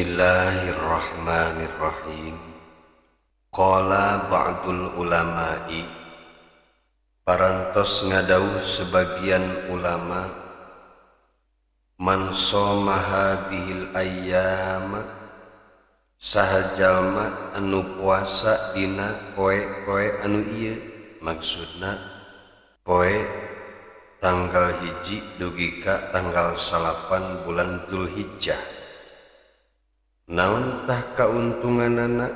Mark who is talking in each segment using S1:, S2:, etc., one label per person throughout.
S1: Bismillahirrahmanirrahim. Qala ba'dul ulama'i, parantos ngadauh sebagian ulama, man shoma hadhil ayyama, saha jalma anu puasa dina poe-poe anu ieu, maksudna poe tanggal 1 dugi ka tanggal 9 bulan Dzulhijjah. Naon tah kauntunganana?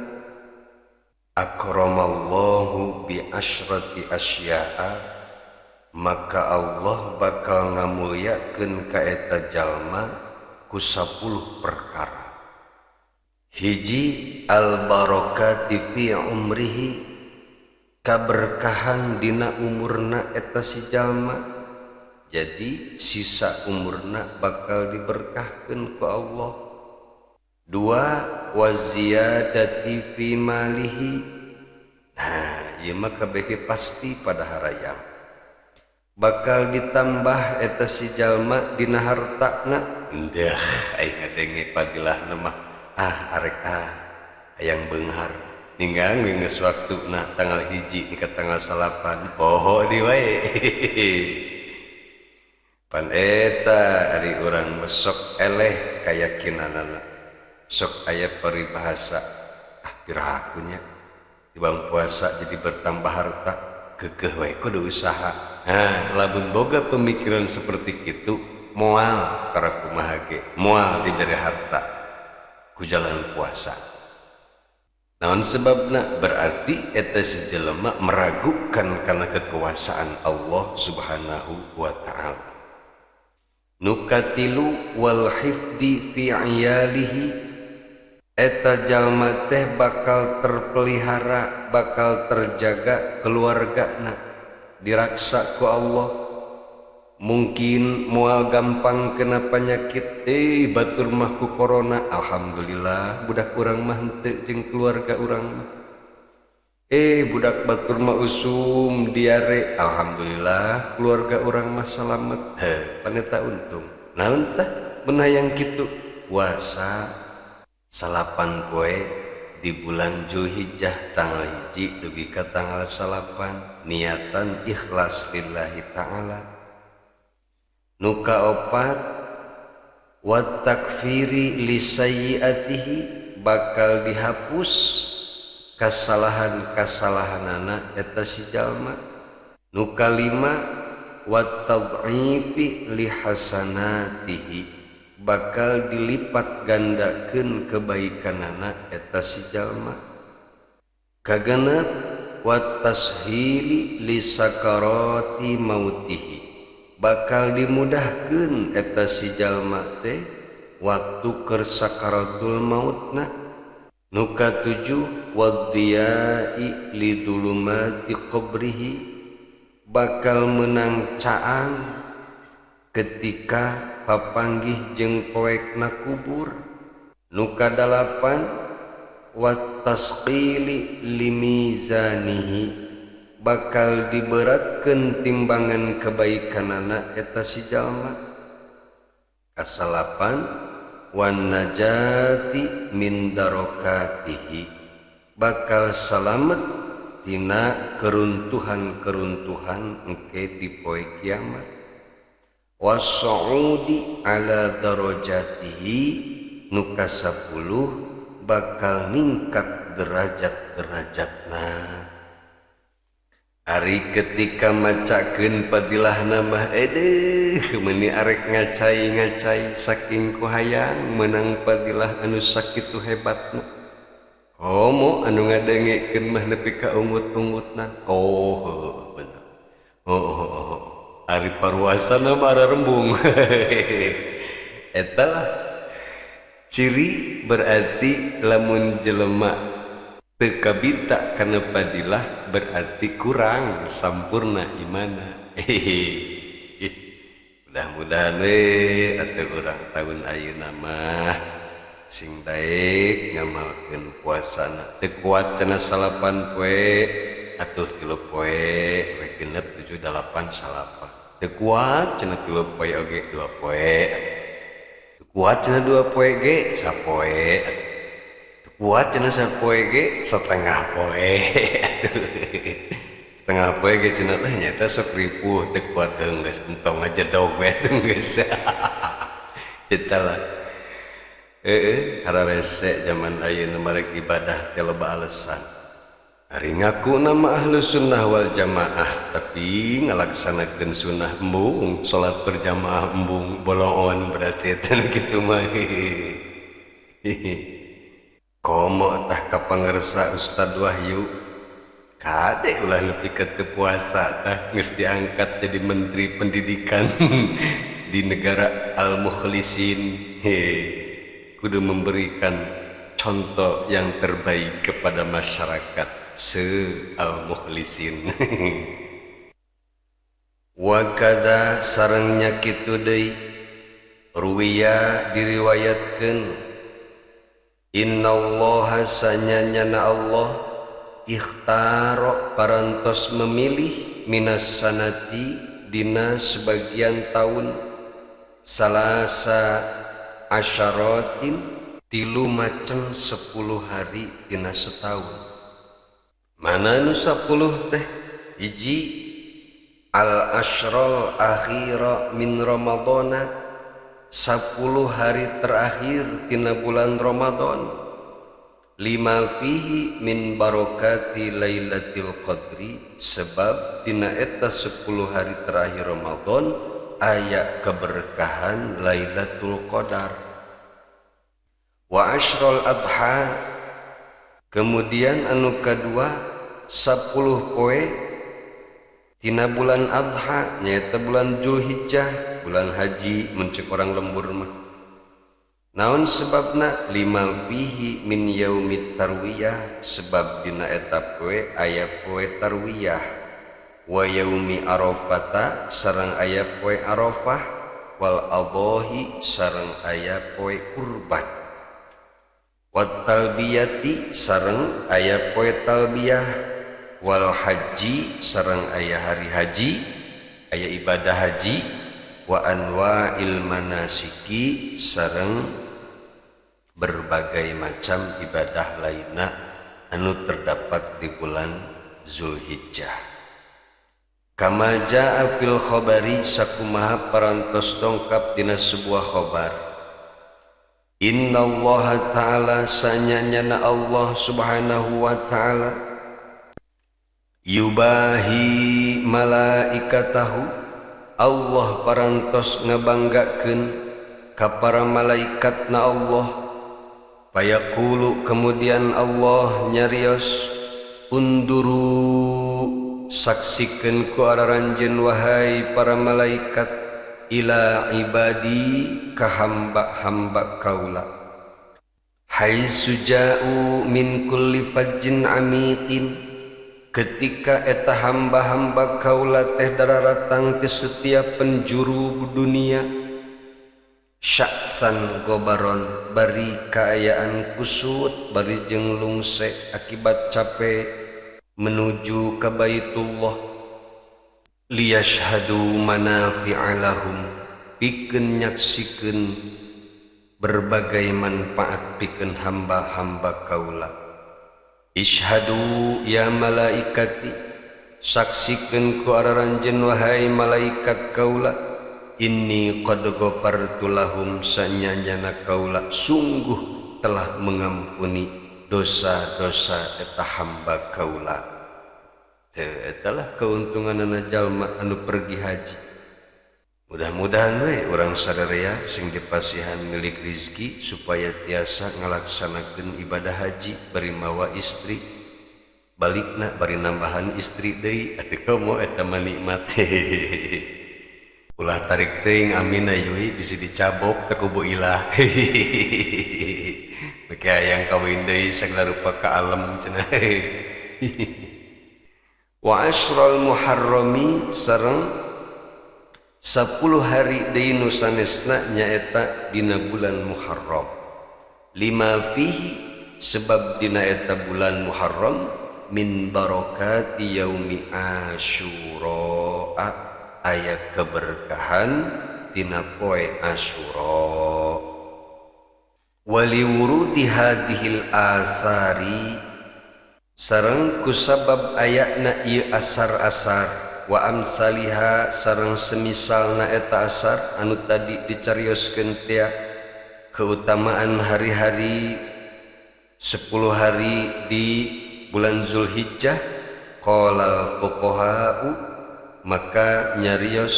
S1: Akramallahu bi asyrati asya'a, maka Allah bakal ngamulyakeun ka eta jalma ku 10 perkara. Hiji, al barakati fi umrihi, kaberkahan dina umurna eta si jalma. Jadi sisa umurna bakal diberkahkeun ku Allah. Dua, waziyadati fi malihi. Nah, ieu mah kabeh pasti pada harayang. Bakal ditambah eta si jalma dina hartana. Endah, aing ngadenge padilahna mah ah arek ah hayang beunghar. Ninggal geus waktuna tanggal 1 ka tanggal 9 poho di wae. Pan eta ari urang mah sok eleh kayakinanana. Sok aya peribahasa, ah pirahakunya tibang puasa jadi bertambah harta, kekeh wae kudu usaha. Nah, lamun boga pemikiran seperti itu moal karep kumaha ge, moal diberi harta ku jalan puasa. Naon sebabna? Berarti eta si jelema meragukan karena kekuasaan Allah Subhanahu wa ta'ala. Nukatilu wal hifdi fi iyalihi, eta jalma teh bakal terpelihara, bakal terjaga keluargana, diraksa ku Allah. Mungkin moal gampang kena penyakit, batur mah ku corona, alhamdulillah budak urang mah henteu jeung keluarga urang mah. Budak batur mah usum diare, alhamdulillah keluarga urang mah salamet. Heh, paneta untung. Naon tah mun hayang kitu? Puasa 9 poe di bulan Dzulhijjah tanggal 1 dugi ka tanggal 9, niatan ikhlas lillahi ta'ala. Nu kaopat, wa takfiri li sayyiatihi, bakal dihapus kesalahan-kesalahanana eta si jalma. Nu kalima, wa tad'ifi li hasanatihi, bakal dilipat gandakeun kebaikanana eta si jalma. Kagenep, wa tashili li sakarati mautihi, bakal dimudahkeun eta si jalma teh waktu keur sakaratul mautna. Nu katujuh, wadiyai lidulumati qabrihi, bakal menang caang ketika papanggih jeung poekna kubur. Nu kadalapan, watasqili limizanihi, bakal diberatkeun timbangan kebaikanana eta si jalma. Kasalapan, wan najati min darokatihi, bakal salamet tina keruntuhan-keruntuhan engke di poe kiamat. Was'udi ala darajatihi, nu ka-10 bakal ningkat derajat-derajatna. Ari ketika macakeun padilahna mah edeh meuni arek ngacai-ngacai saking ku hayang meunang padilah anu sakitu hebatna. Komo anu ngadengekeun mah nepi ka ungut-ungutna. Oh heuh bener. Oh, ari paruasana mah rembung. Eta lah ciri berarti lamun jelema teu kabita kana padilah berarti kurang sampurna imana. Mudah-mudahan we atuh urang tahun ayeuna mah sing daek ngamalkeun puasana. Teu kuat cenah 9 poe atuh 3 poe we genep 7 8 salapan. Teu kuat cenah 3 poe oge 2 poe. Teu Kuat cenah 2 poe ge sapoe. Kuat cenah sapoe ge setengah poe. Setengah poe ge cenah teh nyaeta sok ripuh teu kuat heung geus entong ngajedog we teh geus. Eta lah. Hararese zaman ayeuna marek ibadah teh loba alasan. Ari ngaku nama ahlus sunnah wal jamaah tapi ngalaksanakeun sunnah embung, salat berjamaah embung, bolongon berarti eta kitu mah. Komo tah ka pangersa Ustad Wahyu kade ulah nepi ka teu puasa tah geus diangkat jadi menteri pendidikan di negara al-mukhlisin. Kudu memberikan contoh yang terbaik kepada masyarakat se al-mukhlisin. Wa kadza sarengnya kitu deui ruwiya diriwayatkeun innallaha sanyanyana Allah ikhtaro parantos memilih minas sanati dina sebagian tahun salasa asyaratin 3 macam 10 hari dina setahun. Mana nu 10 teh? Hiji al asyrul akhira min ramadhana, 10 hari terakhir tina bulan Ramadan. Lima fihi min barokati lailatul qadri, sebab dina eta 10 hari terakhir Ramadan aya keberkahan Lailatul Qadar. Wa asyrul adha, kemudian anu kadua 10 poe tina bulan Adha nyaeta bulan Julhijjah, bulan haji mun ceuk orang lembur mah. Naon sebabna? Lima fihi min yaumit tarwiyah, sebab dina eta poe aya poe tarwiyah. Wa yaumi arafata sareng aya poe Arafah, wal adhahi sareng aya poe kurban. Wat talbiyati sareng aya poe talbiyah, wal haji sareng aya hari haji, aya ibadah haji, wa anwa'il manasiki sareng berbagai macam ibadah lainna anu terdapat di bulan Zulhijjah. Kama jaa fil khabari, sakumaha parantos dongkap dina sebuah khabar. Innallaha ta'ala sanyanyana Allah subhanahu wa ta'ala yubahi malaikatahu, Allah parantos ngabanggakeun ka para malaikatna Allah. Fayaqulu, kemudian Allah nyarios, unduru, saksikeun ku aranjeun wahai para malaikat, ila ibadi ka hamba-hamba kaula, haitsu ja'u min kulli fajjin amiqin, ketika eta hamba-hamba kaula teh dararatang ti setiap penjuru dunia, syaksan gobaron bari kaayaan kusut bari jeung lungse akibat capek menuju ke Baitullah, liyashhadu manafi'a lahum, pikeun nyaksikeun berbagai manfaat pikeun hamba-hamba kaula. Ishhadu ya malaikati, saksikeun ku aranjeun wahai malaikat kaula, inni qad ghafartu lahum, sanyanyana kaula sungguh telah mengampuni dosa-dosa eta hamba kaula. Teu etalah keuntunganana jalma anu pergi haji. Mudah-mudahan we urang sadaya sing dipasihan milik rizki supaya tiasa ngalaksanakeun ibadah haji bari mawa istri, balikna bari nambahan istri deui, atuh komo eta mah nikmat. Ulah tarik teuing amin ayui bisi dicabok teh ku Bu Ilah. Beki hayang kawin deui sagala rupa ka alem cenah. Wa asyrul muharrami sareng 10 hari deui nu sanesna nyaeta dina bulan Muharram. Lima fihi, sebab dina eta bulan Muharram min barakati yaumi Asyura, aya keberkahan tina poe Asyura. Wali wurudi hadhil asari sareng kusabab ayana ieu asar-asar wa amsaliha sareng semisalna eta asar anu tadi dicarioskeun teh keutamaan hari-hari 10 hari di bulan Zulhijjah. Qala fuqaha'u, maka nyarios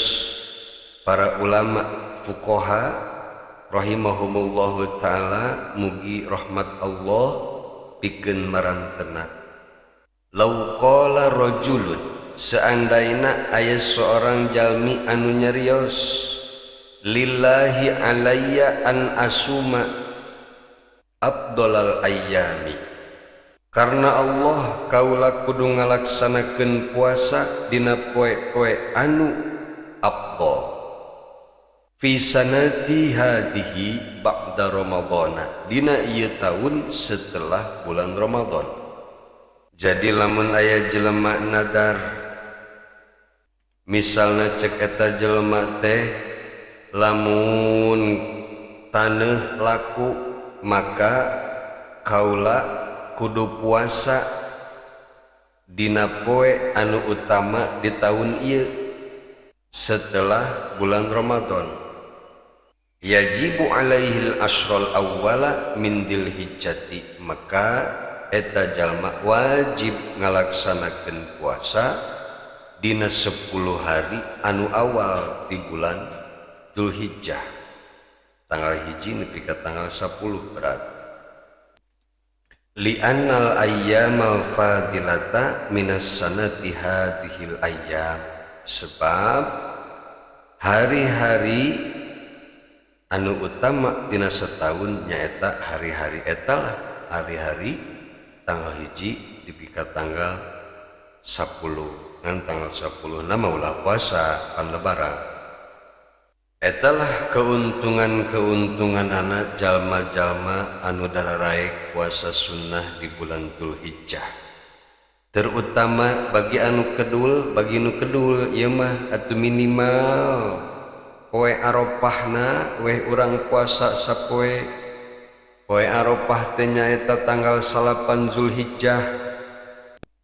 S1: para ulama fuqaha rahimahumullahu ta'ala, mugi rahmat Allah pikeun marantena. Lau qala rajulun, seandaina aya seorang jalmi anu nyarios lillahi alayya an asuma abdolal ayyami, karena Allah kaula kudu ngalaksanakeun puasa dina poe-poe anu abdol fi sanati hadihi ba'da ramadhana, dina ieu taun setelah bulan Ramadan. Jadi lamun aya jelema nadar, misalna cek eta jelema teh lamun taneuh laku maka kaula kudu puasa dina poe anu utama di taun ieu setelah bulan Ramadan. Yajibu alaihil ashrul awwala min dil hijjati, maka eta jalma wajib ngalaksanakeun puasa dina 10 hari anu awal di bulan Dzulhijjah, tanggal 1 nepi ka tanggal 10 berarti. Li'annal ayyamal fadilata minas sanati hadhil ayyam, sebab hari-hari anu utama dina setahun nyaeta hari-hari etalah hari-hari tanggal 1 nepi ka tanggal 10. Ngan tanggal 10 nama ulah puasa pan lebaran. Etalah keuntungan-keuntungan anak jalma-jalma anu dararaek puasa sunnah di bulan Dzulhijjah. Terutama bagi anu kedul, bagi nu kedul ieu mah atuh minimal poe Arafahna weh urang puasa sapoe. Poe Arafah teh nyaeta tanggal 9 Zulhijjah.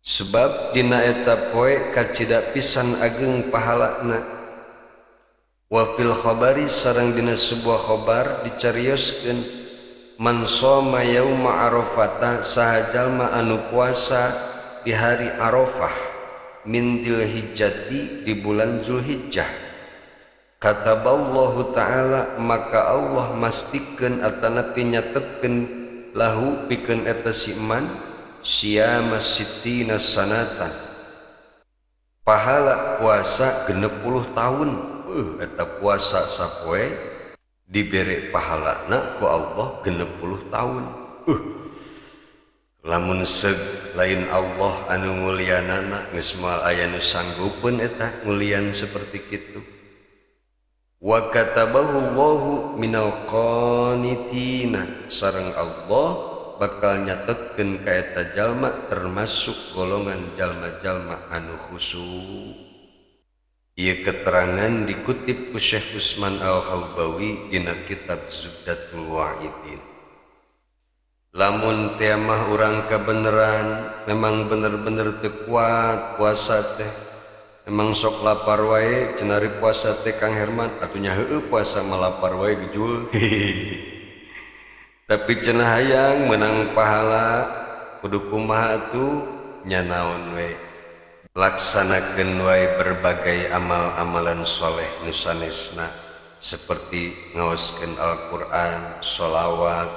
S1: Sebab dina eta poe kacida pisan ageng pahalana. Wa fil khabari sareng dina sebuah khabar dicarioskeun man shoma yauma arafata, saha jalma anu puasa di hari Arafah min Dzulhijjati di bulan Zulhijjah, kataballahu ta'ala, maka Allah mastikeun atanapi nyatetkeun lahu pikeun eta si man siyama sittina sanatan, pahala puasa 60 tahun. Eta puasa sapoe dibere pahalana ku Allah 60 tahun. Lamun seug lain Allah anu mulianana geus moal aya nu sanggupeun eta mulian seperti kitu. Wa katabahu Allahu minal qanitina, sareng Allah bakal nyatetkeun ka eta jalma termasuk golongan jalma-jalma anu khusyuk. Ieu keterangan dikutip ku Syekh Utsman Al-Khawbawi dina kitab Zubdatul Wa'idin. Lamun teh mah urang kabeneran memang bener-bener teu kuat puasa teh, memang sok lapar wae cenari puasa teh Kang Herman, atuh nya heueuh puasa mah lapar wae gejul. Tapi cenah hayang menang pahala kudu kumaha atuh nya naon we, laksanakeun wae berbagai amal-amalan soleh nu sanesna seperti ngaoskeun Al-Qur'an, sholawat,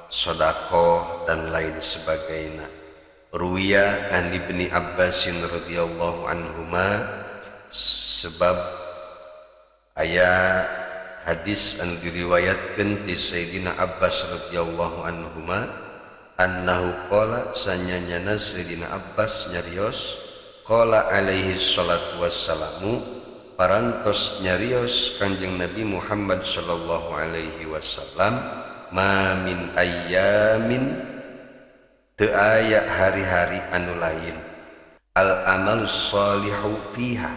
S1: sedekah dan lain sebagainya. Ruwiya an Ibni Abbasin radhiyallahu anhuma, sebab aya hadis anu diriwayatkeun ti Sayyidina Abbas radhiyallahu anhuma annahu qala, sanyanyana Sayyidina Abbas nyarios qala alaihi salatu wassalamu, parantos nyarios Kanjeng Nabi Muhammad sallallahu alaihi wasallam, ma min ayyamin, teu aya hari-hari anu lain, al amal sholihu fiha,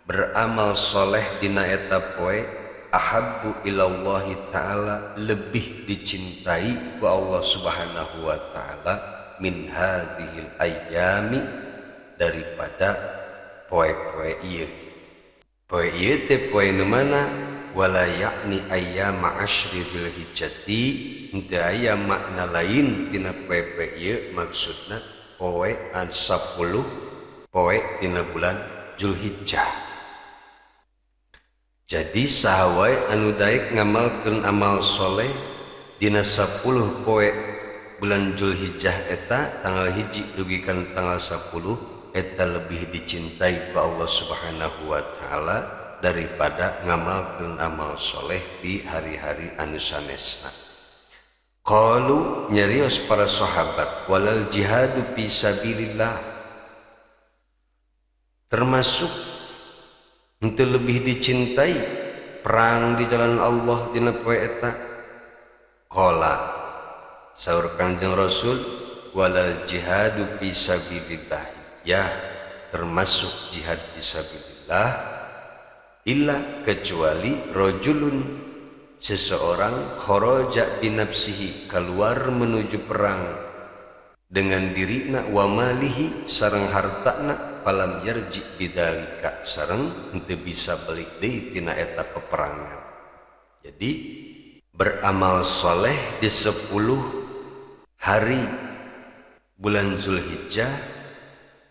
S1: beramal soleh dina eta poe ahabbu ilallahi ta'ala lebih dicintai ku Allah Subhanahu wa ta'ala min hadhil ayyami daripada poe-poe ieu. Poe ieu teh poe nu mana? Wala ya'ni ayyama asyri dzulhijjati, henteu aya makna lain tina poe-poe ieu, maksudna poe 10 poe tina bulan Zulhijjah. Jadi saha wae anu daek ngamalkeun amal soleh dina 10 poe bulan Zulhijjah eta tanggal 1 dugi kana tanggal 10 eta lebih dicintai ku Allah Subhanahu wa ta'ala daripada ngamalkeun amal soleh di hari-hari anu sanesna. Qalu nyarios para sahabat walal jihadu fi sabilillah, termasuk untuk lebih dicintai perang di jalan Allah dina poe eta. Qala saur Kanjeng Rasul walal jihadu fi sabilillah, ya termasuk jihad fi sabilillah illa kecuali rajulun seseorang kharaja binafsihi keluar menuju perang dengan dirina wa malihi sareng hartana palam yarji bidzalika sareng henteu bisa balik deui tina eta peperangan. Jadi beramal soleh di 10 hari bulan Zulhijjah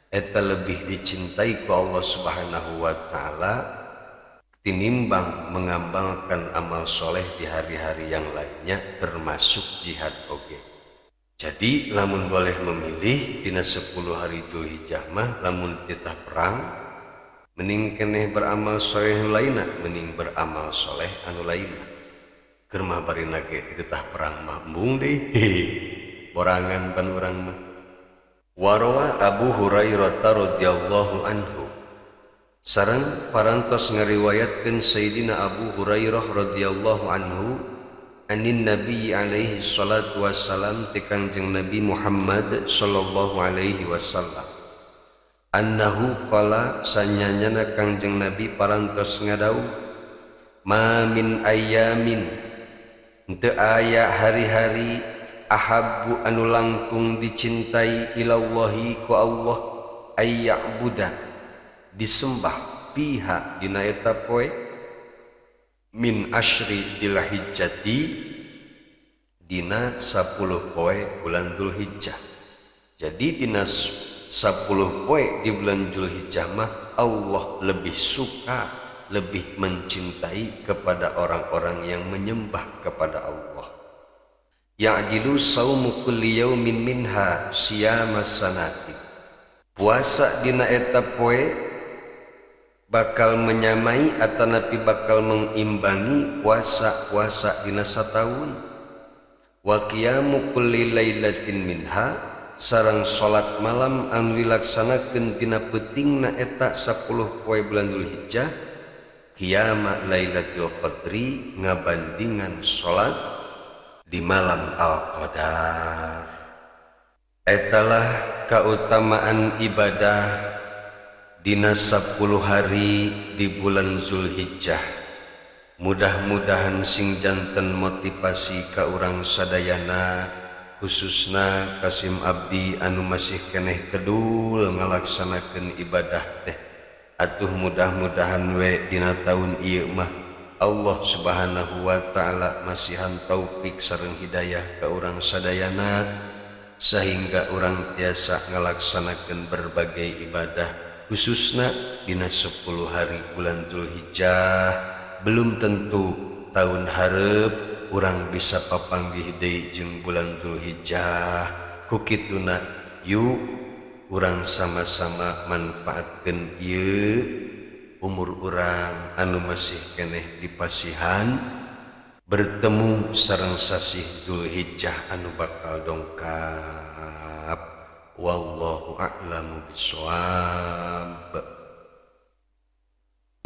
S1: eta lebih dicintai ku Allah Subhanahu wa ta'ala tinimbang mengamalkan amal soleh di hari-hari yang lainnya termasuk jihad oge. Jadi lamun boleh memilih dina 10 hari Dzulhijjah mah lamun titah perang mending keneh beramal soleh nu lainna, mending beramal soleh anu lainna. Keur mah barina ge titah perang mah embung deui borangan pan urang mah. Warawa Abu Hurairah radhiyallahu anhu sareng parantos ngariwayatkeun Sayyidina Abu Hurairah radhiyallahu anhu anin Nabi alaihi salatu wassalam ti Kangjeng Nabi Muhammad sallallahu alaihi wasallam annahu qala sanyanyana Kangjeng Nabi parantos ngadawuh ma min ayyamin henteu aya hari-hari ahabbu anu langkung dicintai ilallahi ku Allah ayya'buda disembah piha dina eta poe min asyri dzulhijjati dina 10 poe bulan Dzulhijjah. Jadi dina 10 poe di bulan Dzulhijjah mah Allah lebih suka, lebih mencintai kepada orang-orang yang menyembah kepada Allah. Ya'dilu saumu kulli yaumin minha siyama sanati. Puasa dina eta poe bakal menyamai atanapi bakal mengimbangi puasa-puasa dina sataun. Wa qiyamu kulli lailatin minha sareng salat malam anu dilaksanakeun dina peutingna eta 10 poe bulan Dzulhijjah qiyama lailatul qadri ngabandingan salat di malam Al-Qadar. Etalah kautamaan ibadah dina 10 hari di bulan Zulhijjah. Mudah-mudahan sing janten motivasi ka urang sadayana khususna kasim abdi anu masih keneh kedul ngalaksanakeun ibadah teh. Atuh mudah-mudahan we dina taun ieu mah Allah Subhanahu wa ta'ala masihan taufik sareng hidayah ka urang sadayana sehingga urang tiasa ngalaksanakeun berbagai ibadah khususna dina 10 hari bulan Dzulhijjah. Belum tentu tahun hareup urang bisa papanggih deui jeung bulan Dzulhijjah. Ku kituna yuk urang sama-sama manfaatkeun ieu umur urang anu masih keneh dipasihan bertemu sareng sasih Dzulhijjah anu bakal dongkap. Wallahu a'lamu bissawab.